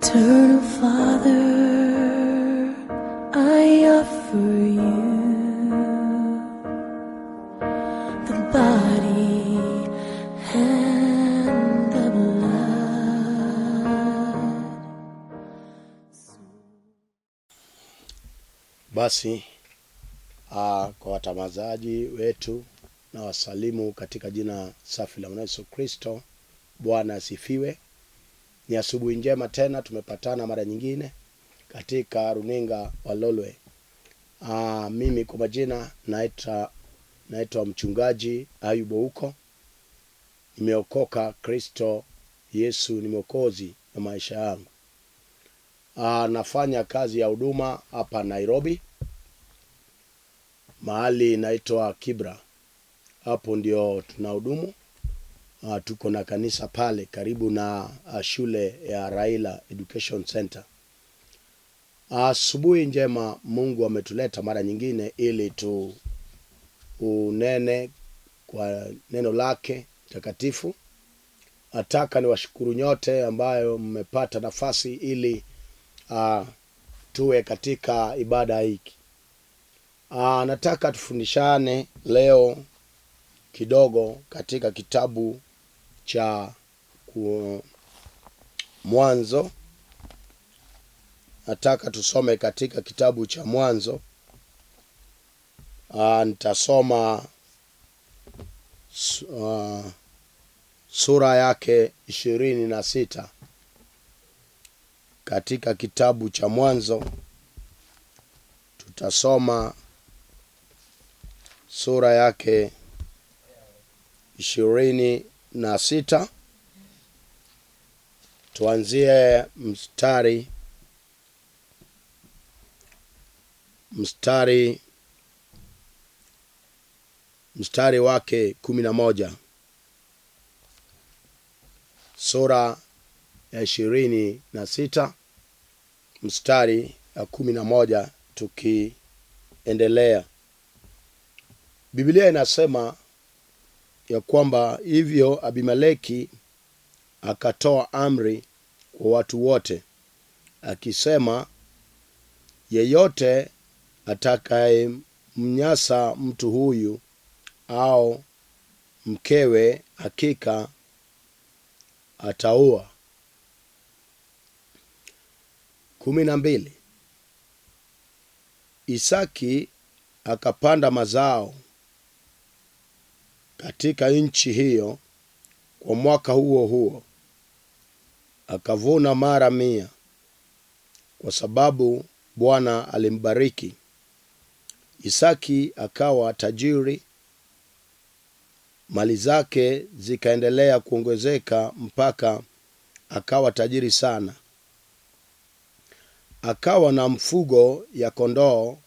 Eternal Father, I offer you the body and the blood. Basi kwa watamazaji wetu na wasalimu katika jina safi la Bwana Yesu Kristo. Bwana asifiwe. Ni asubuhi njema tena, tumepatana mara nyingine katika runinga wa Lolwe. Mimi kwa majina naitwa mchungaji Ayubu Ouko. Nimeokoka, Kristo Yesu ni mwokozi wa maisha yangu. Nafanya kazi ya huduma hapa Nairobi, mahali inaitwa Kibra. Hapo ndio tunahudumu. Tuko na kanisa pale karibu na shule ya Raila Education Center. Asubuhi njema, Mungu ametuleta mara nyingine ili tu unene kwa neno lake takatifu. Nataka niwashukuru nyote ambayo mmepata nafasi ili tuwe katika ibada hiki. Nataka tufundishane leo kidogo katika kitabu cha Mwanzo. Nataka tusome katika kitabu cha Mwanzo. Nitasoma sura yake 26 katika kitabu cha Mwanzo. Tutasoma sura yake 26. Tuanzie mstari wake 11. Sura ya 26 mstari ya 11 tukiendelea. Biblia inasema ya kwamba hivyo Abimeleki akatoa amri kwa watu wote akisema, yeyote atakayemnyasa mtu huyu au mkewe hakika ataua. 12. Isaki akapanda mazao katika nchi hiyo kwa mwaka huo huo, akavuna mara 100, kwa sababu Bwana alimbariki. Isaki akawa tajiri, mali zake zikaendelea kuongezeka mpaka akawa tajiri sana. Akawa na mfugo ya kondoo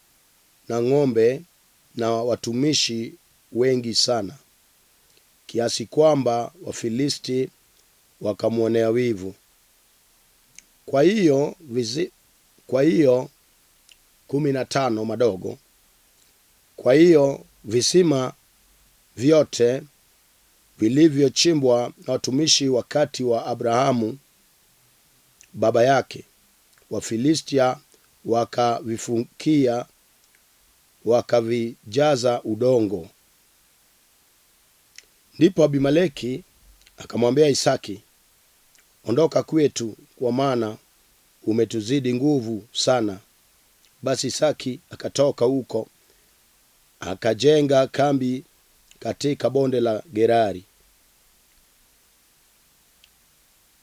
na ng'ombe na watumishi wengi sana, kiasi kwamba Wafilisti wakamwonea wivu. Kwa hiyo 15 madogo. Kwa hiyo visima vyote vilivyochimbwa na watumishi wakati wa Abrahamu baba yake, Wafilistia wakavifukia, wakavijaza udongo. Ndipo Abimeleki akamwambia Isaki, ondoka kwetu, kwa maana umetuzidi nguvu sana. Basi Isaki akatoka huko, akajenga kambi katika bonde la Gerari,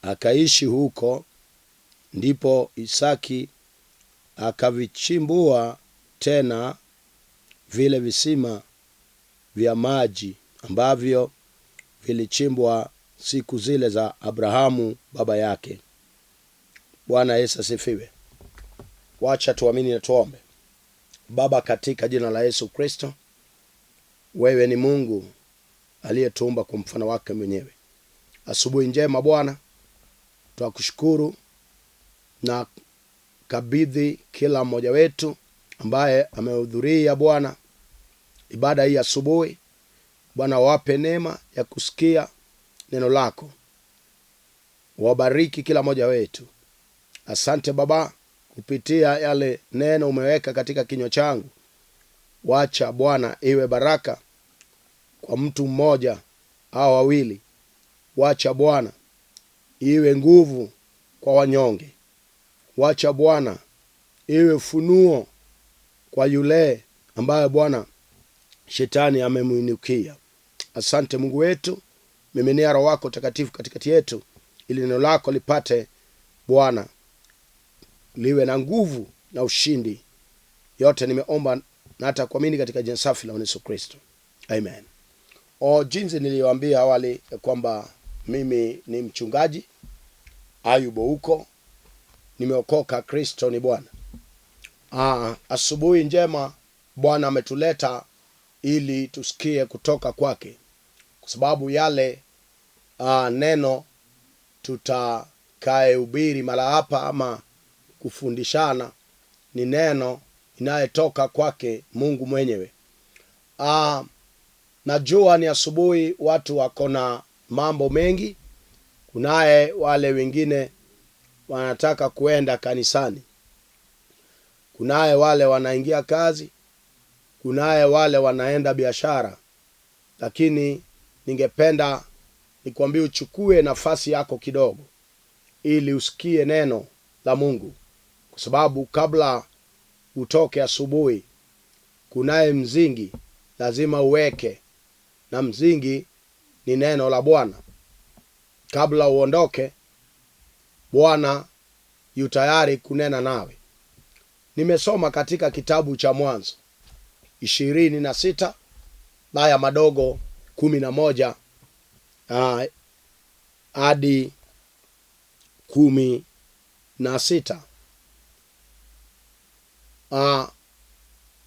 akaishi huko. Ndipo Isaki akavichimbua tena vile visima vya maji ambavyo vilichimbwa siku zile za Abrahamu baba yake. Bwana Yesu asifiwe. Wacha tuamini na tuombe. Baba, katika jina la Yesu Kristo, wewe ni Mungu aliyetuumba kwa mfano wake mwenyewe. Asubuhi njema Bwana, twakushukuru na kabidhi kila mmoja wetu ambaye amehudhuria Bwana ibada hii asubuhi. Bwana, wape neema ya kusikia neno lako. Wabariki kila mmoja wetu. Asante Baba, kupitia yale neno umeweka katika kinywa changu. Wacha Bwana iwe baraka kwa mtu mmoja au wawili. Wacha Bwana iwe nguvu kwa wanyonge. Wacha Bwana iwe funuo kwa yule ambaye Bwana shetani amemuinukia. Asante Mungu wetu, miminia Roho wako Takatifu katikati yetu, ili neno lako lipate Bwana liwe na nguvu na ushindi. Yote nimeomba na hata kuamini katika jina safi la Yesu Kristo, amen. Jinsi niliwaambia awali kwamba mimi ni mchungaji Ayubu huko, nimeokoka, Kristo ni Bwana. Asubuhi njema Bwana ametuleta ili tusikie kutoka kwake, kwa sababu yale neno tutakaehubiri mara hapa ama kufundishana ni neno inayetoka kwake Mungu mwenyewe. Najua ni asubuhi, watu wako na mambo mengi. Kunaye wale wengine wanataka kuenda kanisani, kunaye wale wanaingia kazi, kunaye wale wanaenda biashara. Lakini ningependa nikwambie uchukue nafasi yako kidogo ili usikie neno la Mungu, kwa sababu kabla utoke asubuhi kunaye mzingi lazima uweke, na mzingi ni neno la Bwana. Kabla uondoke, Bwana yu tayari kunena nawe. Nimesoma katika kitabu cha Mwanzo 26 aya madogo 11 hadi 16.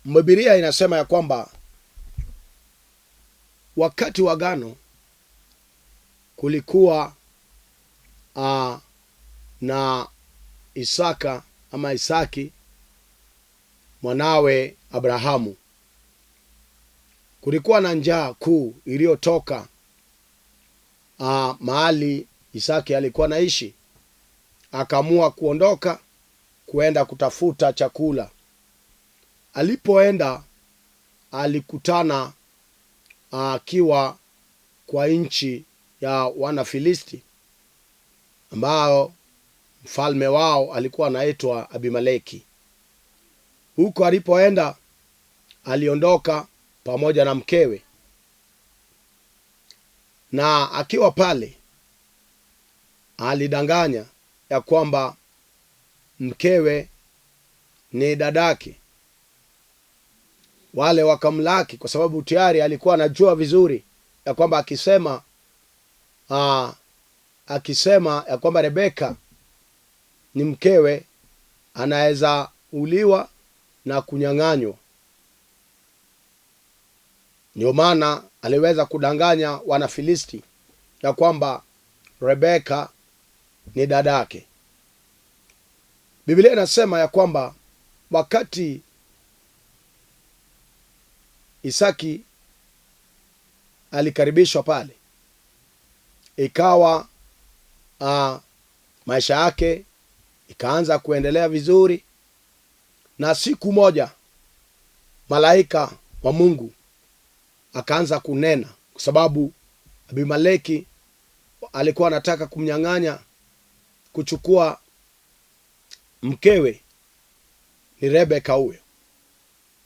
Biblia inasema ya kwamba wakati wa agano kulikuwa na Isaka ama Isaki mwanawe Abrahamu. Kulikuwa na njaa kuu iliyotoka mahali Isaki alikuwa naishi. Akaamua kuondoka kuenda kutafuta chakula. Alipoenda alikutana akiwa kwa nchi ya Wanafilisti, ambao mfalme wao alikuwa anaitwa Abimeleki. Huko alipoenda aliondoka pamoja na mkewe, na akiwa pale alidanganya ya kwamba mkewe ni dadake. Wale wakamlaki kwa sababu tayari alikuwa anajua vizuri ya kwamba akisema ya kwamba Rebeka ni mkewe anaweza uliwa na kunyang'anywa. Ndio maana aliweza kudanganya Wanafilisti ya kwamba Rebeka ni dadake. Biblia inasema ya kwamba wakati Isaki alikaribishwa pale, ikawa maisha yake ikaanza kuendelea vizuri. Na siku moja malaika wa Mungu akaanza kunena, kwa sababu Abimeleki alikuwa anataka kumnyang'anya, kuchukua mkewe ni Rebeka huyo.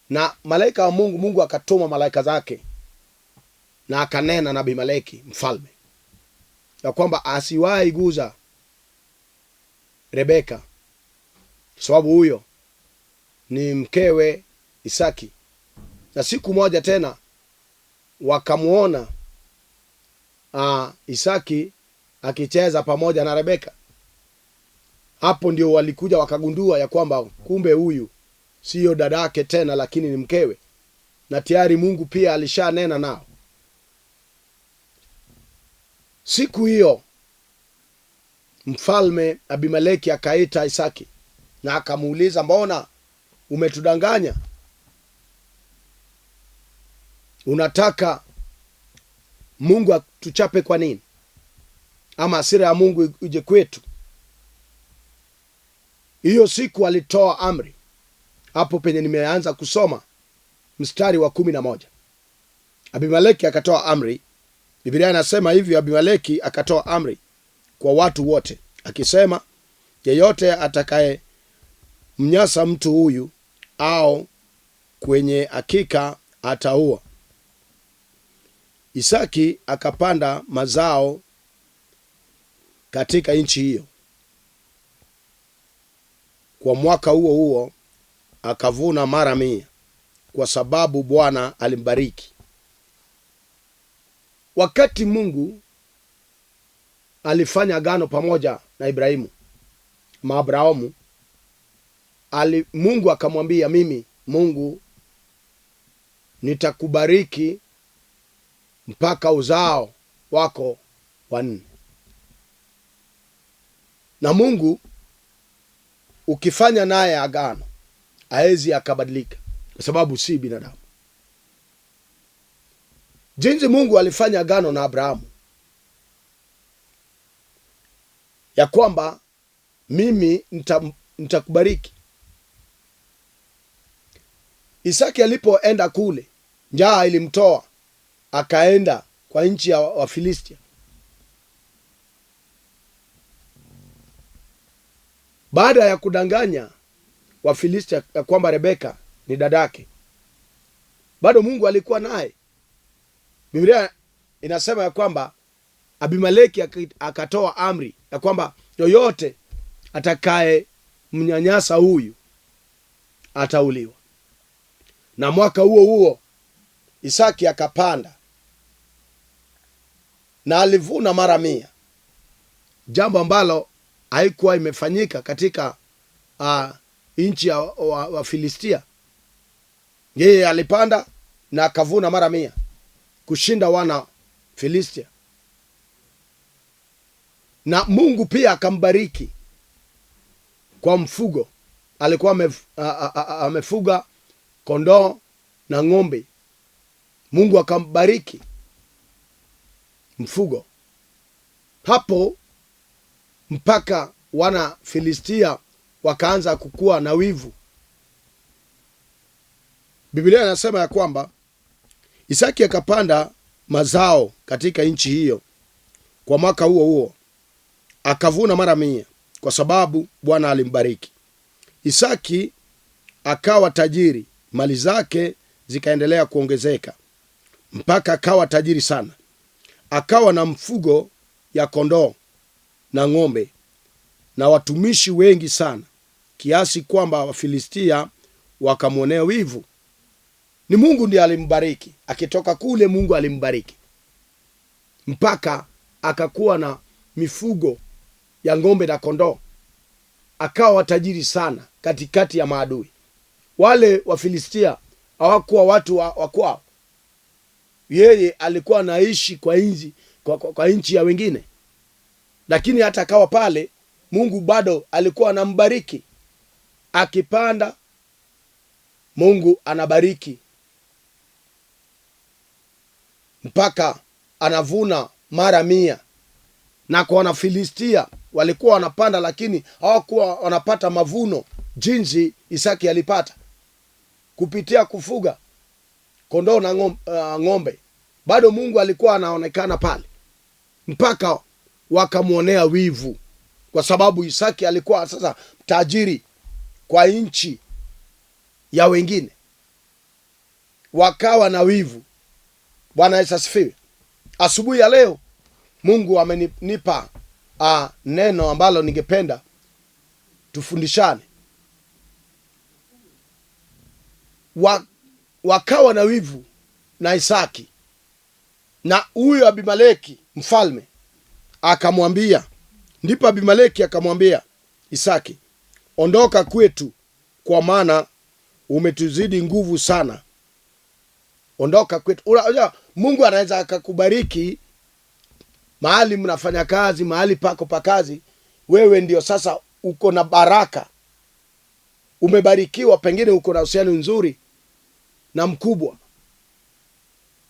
Na malaika wa Mungu, Mungu akatuma malaika zake na akanena na Abimeleki mfalme ya kwamba asiwahi guza Rebeka, kwa sababu huyo ni mkewe Isaki. Na siku moja tena wakamuona Isaki akicheza pamoja na Rebeka. Hapo ndio walikuja wakagundua ya kwamba kumbe huyu sio dadake tena, lakini ni mkewe. Na tayari Mungu pia alishanena nao. Siku hiyo mfalme Abimeleki akaita Isaki na akamuuliza, mbona umetudanganya? Unataka Mungu atuchape kwa nini? Ama hasira ya Mungu ije kwetu? Hiyo siku alitoa amri, hapo penye nimeanza kusoma mstari wa 11. Abimeleki akatoa amri. Biblia inasema hivyo, Abimeleki akatoa amri kwa watu wote akisema, yeyote atakaye mnyasa mtu huyu au kwenye hakika ataua. Isaki akapanda mazao katika nchi hiyo. Kwa mwaka huo huo akavuna mara 100, kwa sababu Bwana alimbariki. Wakati Mungu alifanya agano pamoja na Ibrahimu, Abrahamu, Mungu akamwambia, mimi Mungu nitakubariki mpaka uzao wako wanne. Na Mungu ukifanya naye agano haezi akabadilika, kwa sababu si binadamu. Jinsi Mungu alifanya agano na Abrahamu ya kwamba mimi nitakubariki. Isaki alipoenda kule, njaa ilimtoa, akaenda kwa nchi ya Wafilistia. Baada ya kudanganya Wafilistia ya kwamba Rebeka ni dadake, bado Mungu alikuwa naye. Biblia inasema ya kwamba Abimeleki akatoa amri ya kwamba yoyote atakaye mnyanyasa huyu atauliwa. Na mwaka huo huo Isaki akapanda na alivuna mara 100, jambo ambalo haikuwa imefanyika katika nchi ya Wafilistia. Yeye alipanda na akavuna mara 100 kushinda wana Filistia. Na Mungu pia akambariki kwa mfugo. Alikuwa amefuga kondoo na ng'ombe. Mungu akambariki mfugo hapo, mpaka wana Filistia wakaanza kukua na wivu. Biblia inasema ya kwamba Isaki akapanda mazao katika nchi hiyo kwa mwaka huo huo akavuna mara 100, kwa sababu Bwana alimbariki. Isaki akawa tajiri, mali zake zikaendelea kuongezeka mpaka akawa tajiri sana. Akawa na mfugo ya kondoo na ng'ombe na watumishi wengi sana, kiasi kwamba Wafilistia wakamwonea wivu. Ni Mungu ndiye alimbariki. Akitoka kule Mungu alimbariki mpaka akakuwa na mifugo ya ng'ombe na kondoo, akawa tajiri sana katikati ya maadui. Wale Wafilistia hawakuwa watu wa kwao. Yeye alikuwa anaishi kwa nchi kwa nchi ya wengine, lakini hata akawa pale Mungu bado alikuwa anambariki. Akipanda Mungu anabariki mpaka anavuna mara 100. Na kwa Wanafilistia walikuwa wanapanda, lakini hawakuwa wanapata mavuno jinsi Isaki alipata kupitia kufuga kondoo na ng'ombe. Bado Mungu alikuwa anaonekana pale mpaka wakamwonea wivu, kwa sababu Isaki alikuwa sasa tajiri kwa nchi ya wengine, wakawa na wivu. Bwana Yesu asifiwe. Asubuhi ya leo Mungu amenipa neno ambalo ningependa tufundishane. Wakawa na wivu na Isaki, na huyo Abimeleki mfalme akamwambia, ndipo Abimeleki akamwambia Isaki, ondoka kwetu, kwa maana umetuzidi nguvu sana. Ondoka kwetu. Unajua Mungu anaweza akakubariki mahali mnafanya kazi, mahali pako pa kazi, wewe ndio sasa uko na baraka, umebarikiwa, pengine uko na uhusiano nzuri na mkubwa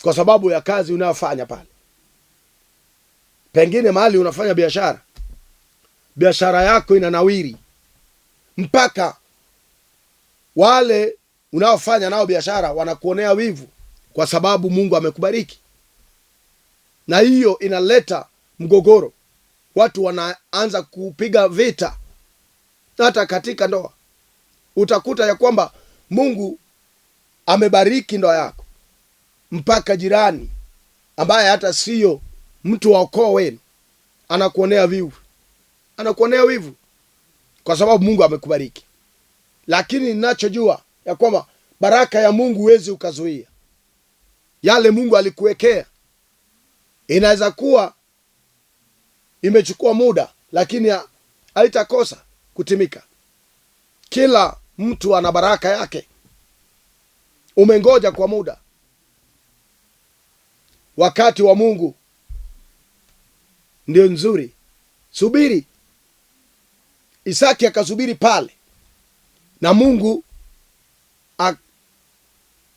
kwa sababu ya kazi unayofanya pale. Pengine mahali unafanya biashara, biashara yako inanawiri, Mpaka wale unaofanya nao biashara wanakuonea wivu kwa sababu Mungu amekubariki, na hiyo inaleta mgogoro. Watu wanaanza kupiga vita. Hata katika ndoa utakuta ya kwamba Mungu amebariki ndoa yako mpaka jirani ambaye hata sio mtu wa ukoo wenu anakuonea wivu, anakuonea wivu kwa sababu Mungu amekubariki. Lakini ninachojua ya kwamba baraka ya Mungu huwezi ukazuia. Yale Mungu alikuwekea inaweza kuwa imechukua muda, lakini haitakosa kutimika. Kila mtu ana baraka yake. Umengoja kwa muda, wakati wa Mungu ndio nzuri. Subiri. Isaki akasubiri pale na Mungu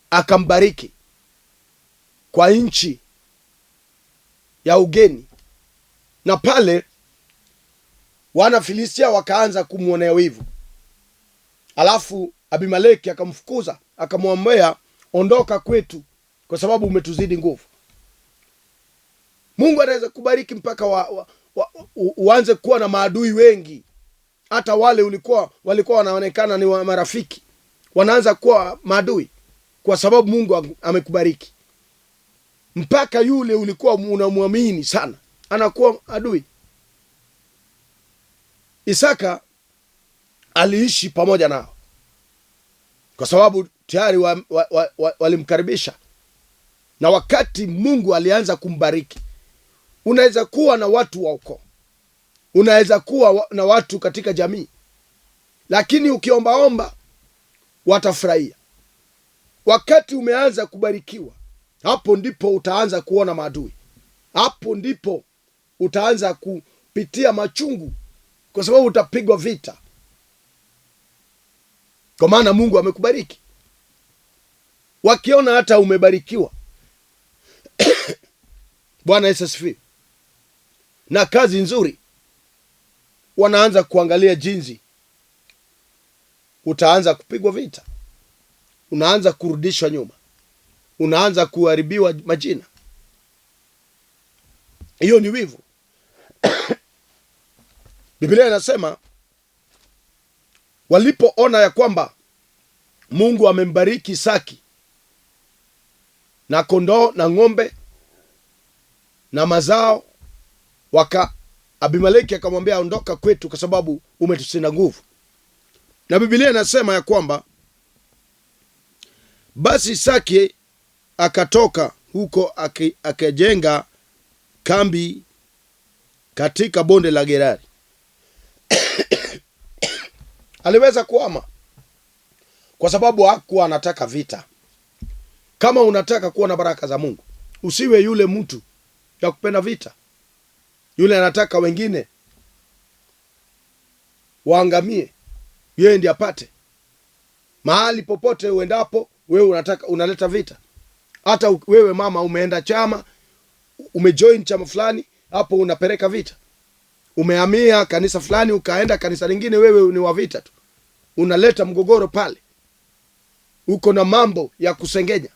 akambariki kwa nchi ya ugeni, na pale wana Filistia wakaanza kumwonea wivu. Alafu Abimeleki akamfukuza, akamwambia, ondoka kwetu kwa sababu umetuzidi nguvu. Mungu anaweza kubariki mpaka uanze kuwa na maadui wengi. Hata wale walikuwa wanaonekana ni wa marafiki wanaanza kuwa maadui kwa sababu Mungu amekubariki. Mpaka yule ulikuwa unamwamini sana anakuwa adui. Isaka aliishi pamoja nao kwa sababu tayari walimkaribisha, na wakati Mungu alianza kumbariki, unaweza kuwa na watu wa ukoo, unaweza kuwa na watu katika jamii, lakini ukiombaomba watafurahia. Wakati umeanza kubarikiwa, hapo ndipo utaanza kuona maadui, hapo ndipo utaanza kupitia machungu, kwa sababu utapigwa vita, kwa maana Mungu amekubariki. Wakiona hata umebarikiwa Bwana Yesu asifiwe, na kazi nzuri, wanaanza kuangalia jinsi utaanza kupigwa vita, unaanza kurudishwa nyuma, unaanza kuharibiwa majina. Hiyo ni wivu. Biblia inasema walipoona ya kwamba Mungu amembariki Isaki na kondoo na ng'ombe na mazao, Abimeleki akamwambia, ondoka kwetu kwa sababu umetushinda nguvu. Na Biblia inasema ya kwamba basi Isaki akatoka huko akajenga kambi katika bonde la Gerari. Aliweza kuhama kwa sababu hakuwa anataka vita. Kama unataka kuwa na baraka za Mungu, usiwe yule mtu ya kupenda vita, yule anataka wengine waangamie, yeye ndiye apate. Mahali popote uendapo, wewe unaleta vita. Hata wewe mama umeenda chama, umejoin chama fulani, hapo unapeleka vita. Umehamia kanisa fulani ukaenda kanisa lingine, wewe ni wa vita tu, unaleta mgogoro pale, uko na mambo ya kusengenya.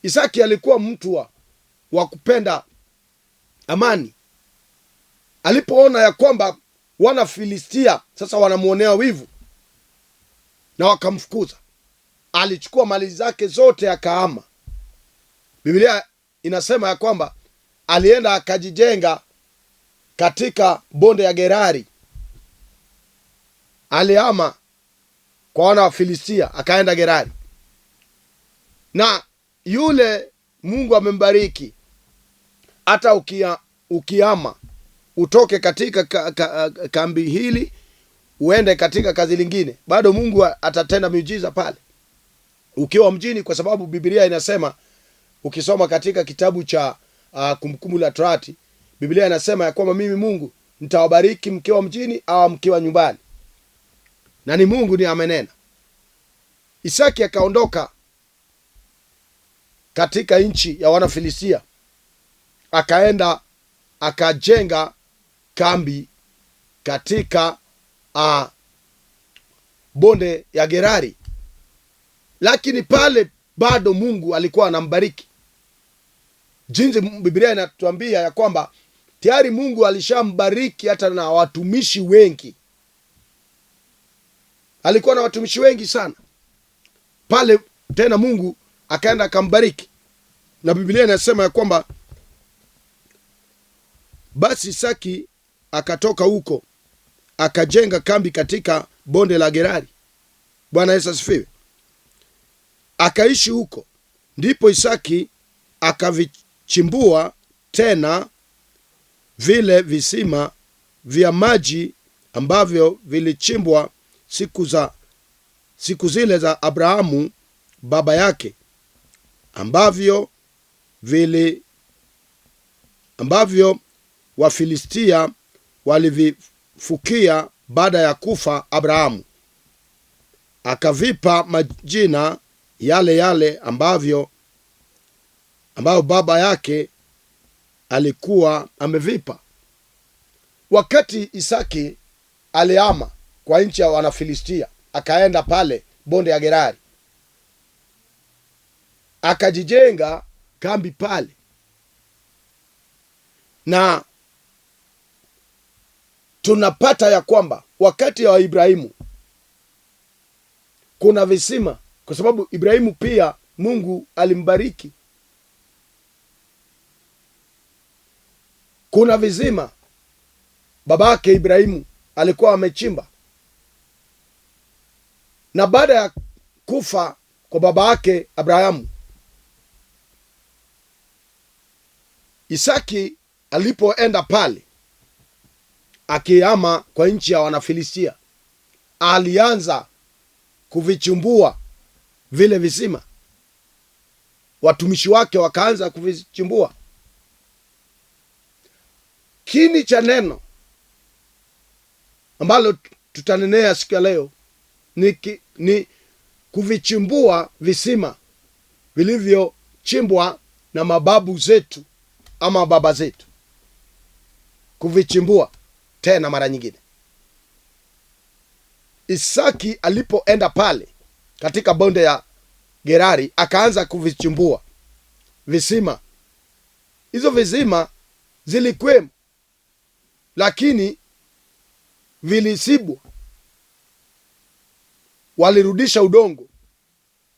Isaki alikuwa mtu wa kupenda amani. Alipoona ya kwamba wana Filistia sasa wanamuonea wivu na wakamfukuza, alichukua mali zake zote akahama. Biblia inasema ya kwamba alienda akajijenga katika bonde ya Gerari. Alihama kwa wana wa Filistia akaenda Gerari, na yule Mungu amembariki. Hata ukiama utoke katika kambi hili uende katika kazi lingine, bado Mungu atatenda miujiza pale ukiwa mjini, kwa sababu Biblia inasema, ukisoma katika kitabu cha Kumbukumbu la Torati, Biblia inasema ya kwamba mimi Mungu nitawabariki mkiwa mjini au mkiwa nyumbani, na ni Mungu ndiye amenena. Isaki akaondoka katika nchi ya wana Filistia akaenda akajenga kambi katika bonde ya Gerari, lakini pale bado Mungu alikuwa anambariki. Jinsi Biblia inatuambia ya kwamba tayari Mungu alishambariki hata na watumishi wengi. Alikuwa na watumishi wengi sana pale. Tena Mungu akaenda akambariki, na Biblia inasema ya kwamba basi Isaki akatoka huko akajenga kambi katika bonde la Gerari. Bwana Yesu asifiwe. Akaishi huko. Ndipo Isaki akavichimbua tena vile visima vya maji ambavyo vilichimbwa siku zile za Abrahamu baba yake, ambavyo Wafilistia walivifukia baada ya kufa Abrahamu. Akavipa majina yale yale ambayo baba yake alikuwa amevipa. Wakati Isaki alihama kwa nchi ya Wanafilistia, akaenda pale bonde ya Gerari, akajijenga kambi pale, na tunapata ya kwamba wakati wa Ibrahimu kuna visima, kwa sababu Ibrahimu pia Mungu alimbariki. Kuna visima babake Ibrahimu alikuwa amechimba, na baada ya kufa kwa babake Abrahamu, Isaki alipoenda pale akihama kwa nchi ya Wanafilistia, alianza kuvichimbua vile visima. Watumishi wake wakaanza kuvichimbua. Kini cha neno ambalo tutanenea siku ya leo ni kuvichimbua visima vilivyochimbwa na mababu zetu ama baba zetu, kuvichimbua tena mara nyingine. Isaki alipoenda pale katika bonde ya Gerari akaanza kuvichimbua visima. Hizo visima zilikuwemo, lakini vilisibwa. Walirudisha udongo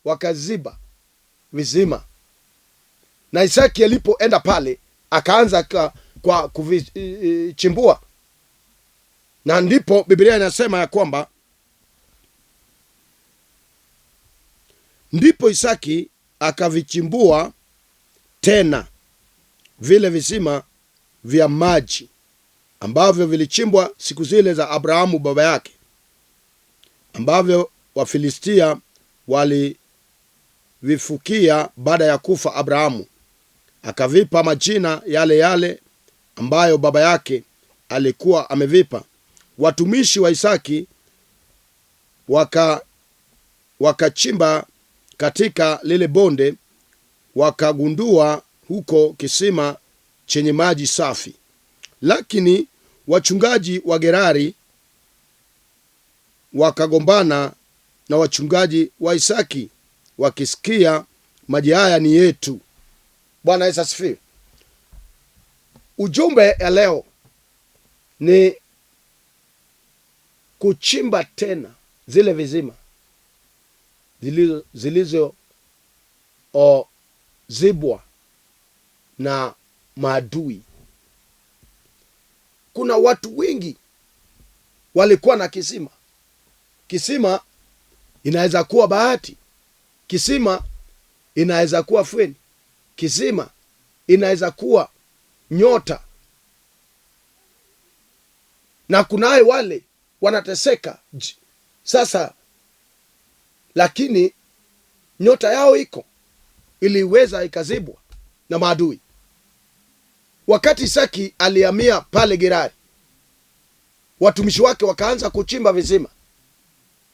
wakaziba visima. Na Isaki alipoenda pale akaanza kwa kuvichimbua. Na ndipo Biblia inasema ya kwamba ndipo Isaki akavichimbua tena vile visima vya maji ambavyo vilichimbwa siku zile za Abrahamu baba yake, ambavyo Wafilistia walivifukia baada ya kufa Abrahamu. Akavipa majina yale yale ambayo baba yake alikuwa amevipa. Watumishi wa Isaki wakachimba katika lile bonde, wakagundua huko kisima chenye maji safi. Lakini wachungaji wa Gerari wakagombana na wachungaji wa Isaki, wakisikia maji haya ni yetu. Bwana Yesu asifiwe. Ujumbe ya leo ni kuchimba tena zile visima zilizo zibwa na maadui. Kuna watu wengi walikuwa na kisima. Kisima inaweza kuwa bahati, kisima inaweza kuwa feni, kisima inaweza kuwa nyota. Na kunaye wale wanateseka sasa, lakini nyota yao iko, iliweza ikazibwa na maadui. Wakati Isaki alihamia pale Gerari, watumishi wake wakaanza kuchimba visima,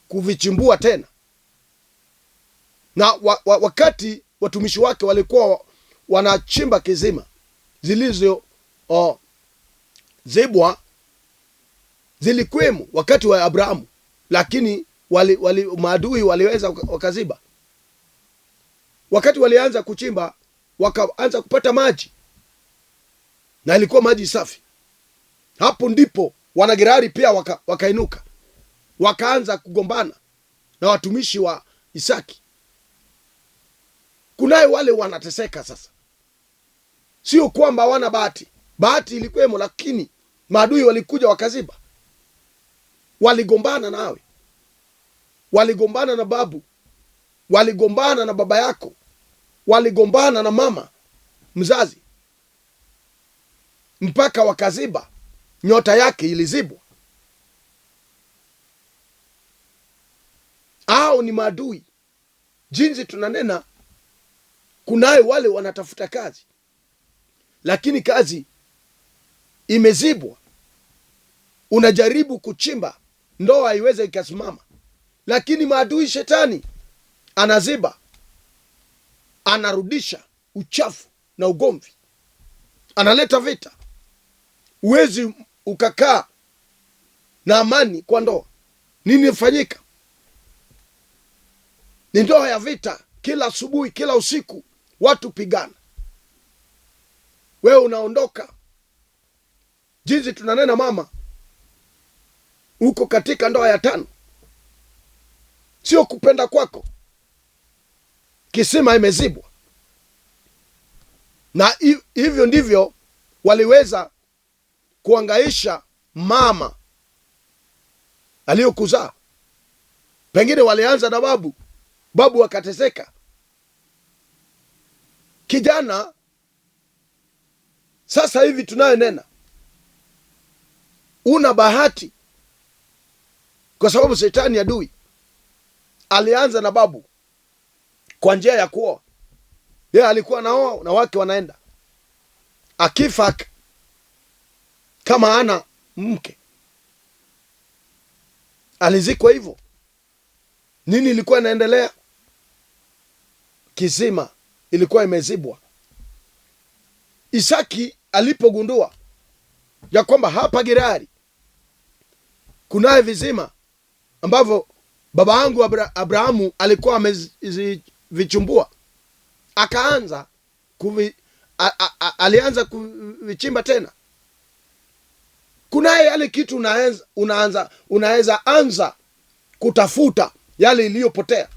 kuvichimbua tena. Na wakati watumishi wake walikuwa wanachimba kisima zilizo zibwa, zilikuwemo wakati wa Abrahamu, lakini maadui waliweza wakaziba. Wakati walianza kuchimba, wakaanza kupata maji, na ilikuwa maji safi. Hapo ndipo Wanagerari pia wakainuka, wakaanza kugombana na watumishi wa Isaki. Kunaye wale wanateseka sasa, sio kwamba hawana bahati, bahati ilikuwemo, lakini maadui walikuja wakaziba. Waligombana nawe, waligombana na babu, waligombana na baba yako, waligombana na mama mzazi, mpaka wakaziba. Nyota yake ilizibwa. Hao ni maadui. Jinsi tunanena, kunaye wale wanatafuta kazi, lakini kazi imezibwa. Unajaribu kuchimba ndoa iweze ikasimama, lakini maadui shetani anaziba, anarudisha uchafu na ugomvi, analeta vita. Huwezi ukakaa na amani kwa ndoa. Nini fanyika? Ni ndoa ya vita, kila asubuhi, kila usiku watu pigana, wewe unaondoka. Jinsi tunanena, mama, uko katika ndoa ya 5, sio kupenda kwako, kisima imezibwa. Na hivyo ndivyo waliweza kuangaisha mama aliyokuzaa. Pengine walianza na babu, babu akateseka. Kijana sasa hivi tunayonena, una bahati kwa sababu shetani adui alianza na babu kwa njia ya kuoa. Yeye alikuwa anaoa na wake wanaenda, akifa kama ana mke alizikwa hivyo. Nini ilikuwa inaendelea? Kisima ilikuwa imezibwa. Isaki alipogundua ya kwamba hapa Gerari kunaye vizima ambavyo baba yangu Abrahamu alikuwa amevichumbua, akaanza alianza kuvichimba tena. Kunaye yale kitu unaweza anza kutafuta yale iliyopotea.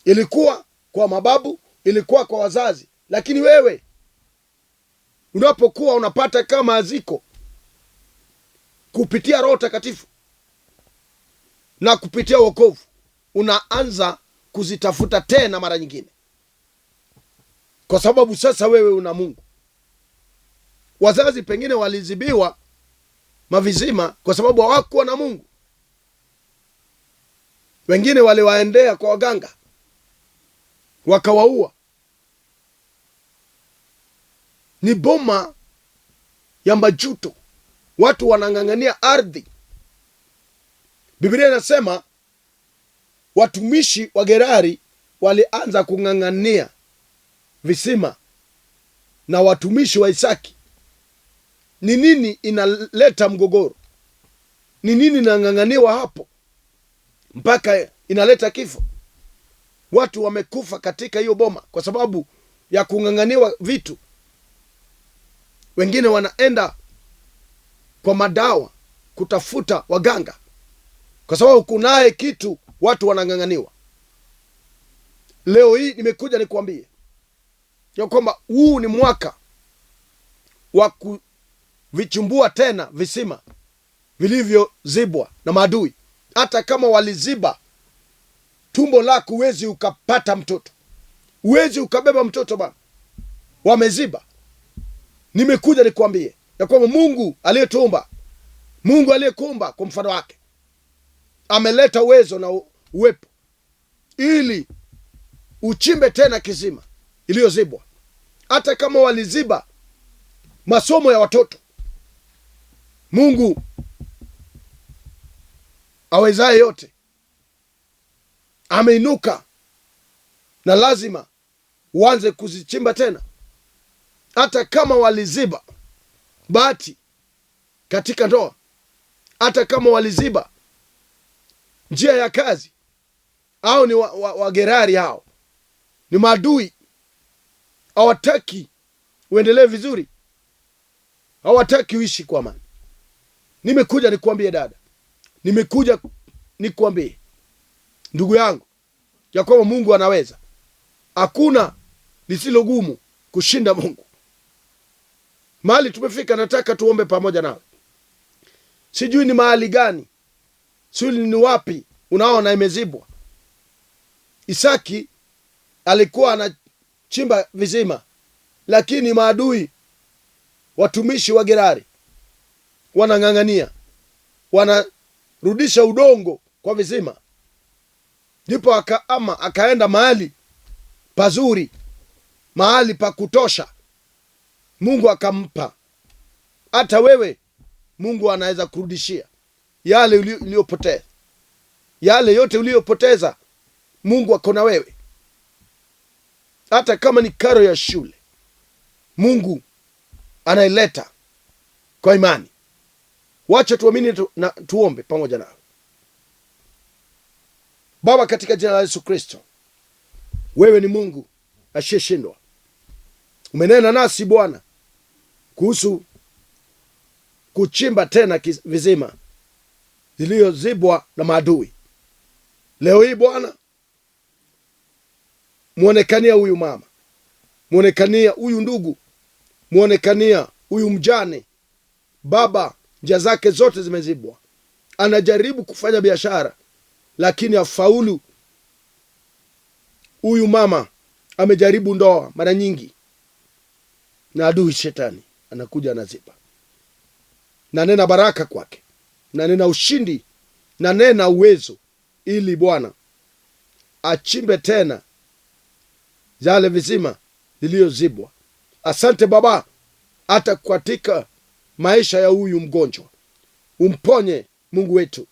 Ilikuwa kwa mababu, ilikuwa kwa wazazi, lakini wewe unapokuwa unapata kama aziko kupitia Roho Takatifu na kupitia wokovu, unaanza kuzitafuta tena mara nyingine, kwa sababu sasa wewe una Mungu. Wazazi pengine walizibiwa mavizima kwa sababu hawakuwa na Mungu. Wengine waliwaendea kwa waganga wakawaua. Ni boma ya majuto, watu wanang'ang'ania ardhi. Biblia inasema watumishi wa Gerari walianza kung'ang'ania visima na watumishi wa Isaki. Ni nini inaleta mgogoro? Ni nini inang'ang'aniwa hapo mpaka inaleta kifo? Watu wamekufa katika hiyo boma kwa sababu ya kung'ang'aniwa vitu. Wengine wanaenda kwa madawa kutafuta waganga kwa sababu kunaye kitu watu wanang'ang'aniwa. Leo hii nimekuja nikuambie ya kwamba huu ni mwaka wa kuvichumbua tena visima vilivyozibwa na maadui. Hata kama waliziba tumbo lako, huwezi ukapata mtoto, huwezi ukabeba mtoto bana, wameziba. Nimekuja nikuambie ya kwamba Mungu aliyetuumba, Mungu aliyekuumba kwa mfano wake, ameleta uwezo na uwepo ili uchimbe tena kisima iliyozibwa. Hata kama waliziba masomo ya watoto, Mungu awezaye yote ameinuka na lazima uanze kuzichimba tena. Hata kama waliziba bahati katika ndoa, hata kama waliziba njia ya kazi. Hao ni Wagerari, hao ni maadui, hawataki uendelee vizuri, hawataki uishi kwa amani. Nimekuja nikuambie dada, nimekuja nikuambie ndugu yangu ya kwamba Mungu anaweza. Hakuna lisilo gumu kushinda Mungu. Mahali tumefika, nataka tuombe pamoja nawe. Sijui ni mahali gani, sijui ni wapi unaona imezibwa. Isaki alikuwa anachimba visima, lakini maadui watumishi wa Gerari wanang'ang'ania, wanarudisha udongo kwa visima. Ndipo akaama akaenda mahali pazuri, mahali pa kutosha, Mungu akampa. Hata wewe Mungu anaweza kurudishia yale uliyopoteza, yale yote uliyopoteza. Mungu ako na wewe, hata kama ni karo ya shule, Mungu anaileta kwa imani. Wacha tuamini na tuombe pamoja nawe. Baba, katika jina la Yesu Kristo, wewe ni Mungu asiyeshindwa. Umenena nasi Bwana kuhusu kuchimba tena visima ziliyozibwa na maadui. Leo hii Bwana, mwonekania huyu mama, mwonekania huyu ndugu, mwonekania huyu mjane. Baba, njia zake zote zimezibwa, anajaribu kufanya biashara lakini hafaulu. Huyu mama amejaribu ndoa mara nyingi, na adui shetani anakuja anaziba. Nanena baraka kwake, nanena ushindi, nanena uwezo, ili Bwana achimbe tena yale visima liliyozibwa. Asante Baba, hata katika maisha ya huyu mgonjwa umponye Mungu wetu.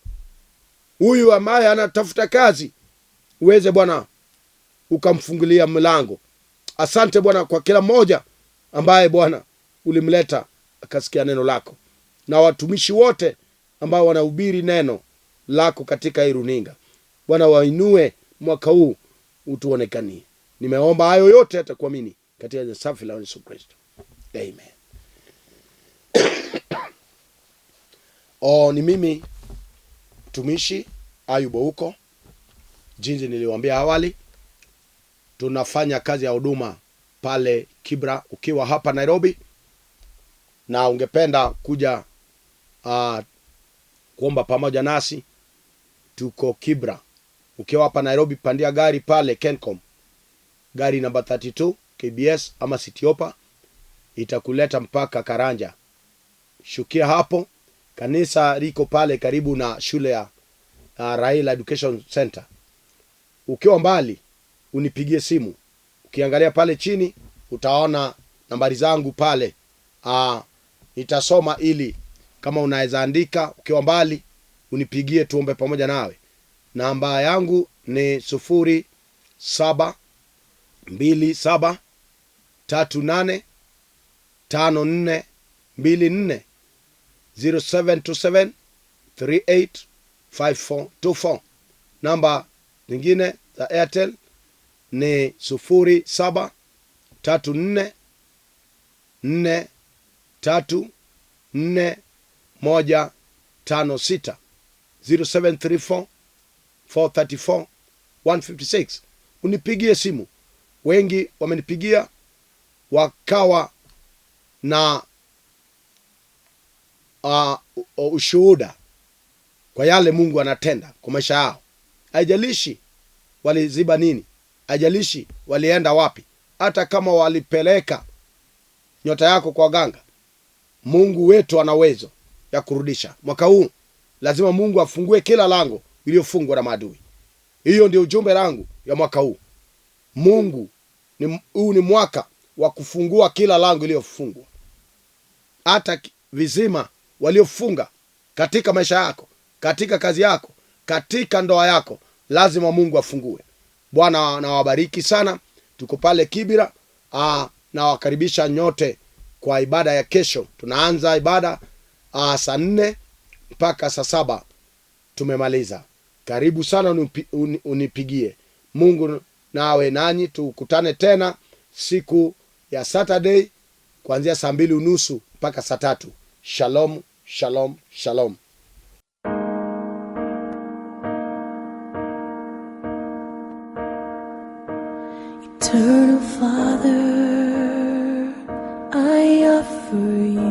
Huyu ambaye anatafuta kazi uweze Bwana ukamfungulia mlango. Asante Bwana kwa kila mmoja ambaye Bwana ulimleta akasikia neno lako, na watumishi wote ambao wanahubiri neno lako katika hii runinga. Bwana, wainue mwaka huu utuonekanie. Nimeomba hayo yote hata kuamini katika jina safi la Yesu Kristo, amen. Oh, ni mimi mtumishi Ayub Ouko. Jinsi niliwaambia awali, tunafanya kazi ya huduma pale Kibra. Ukiwa hapa Nairobi na ungependa kuja kuomba pamoja nasi, tuko Kibra. Ukiwa hapa Nairobi, pandia gari pale Kencom, gari namba 32 KBS ama Citiopa, itakuleta mpaka Karanja. Shukia hapo, kanisa liko pale karibu na shule ya Raila Education Center. Ukiwa mbali unipigie simu. Ukiangalia pale chini utaona nambari zangu pale. Nitasoma ili kama unaweza andika. Ukiwa mbali unipigie tuombe pamoja nawe. Namba yangu ni 0727 38 54 24, 0727 38 5424. Namba nyingine za Airtel ni 07 34 4 3 4 1 5 6, 0734 434 156. Unipigie simu. Wengi wamenipigia wakawa na ushuhuda kwa yale Mungu anatenda kwa maisha yao. Haijalishi waliziba nini, haijalishi walienda wapi, hata kama walipeleka nyota yako kwa ganga, Mungu wetu ana uwezo ya kurudisha. Mwaka huu lazima Mungu afungue kila lango iliyofungwa na maadui. Hiyo ndio ujumbe langu ya mwaka huu. Mungu ni, huu ni mwaka wa kufungua kila lango iliyofungwa, hata vizima waliofunga katika maisha yako, katika kazi yako, katika ndoa yako, lazima Mungu afungue. Bwana nawabariki sana. Tuko pale Kibra. Nawakaribisha nyote kwa ibada ya kesho. Tunaanza ibada saa 4 mpaka saa 7 tumemaliza. Karibu sana unipigie. Mungu nawe nanyi, tukutane tena siku ya Saturday kuanzia 2:30 mpaka 3:00. Shalom, shalom, shalom. Eternal Father, I offer you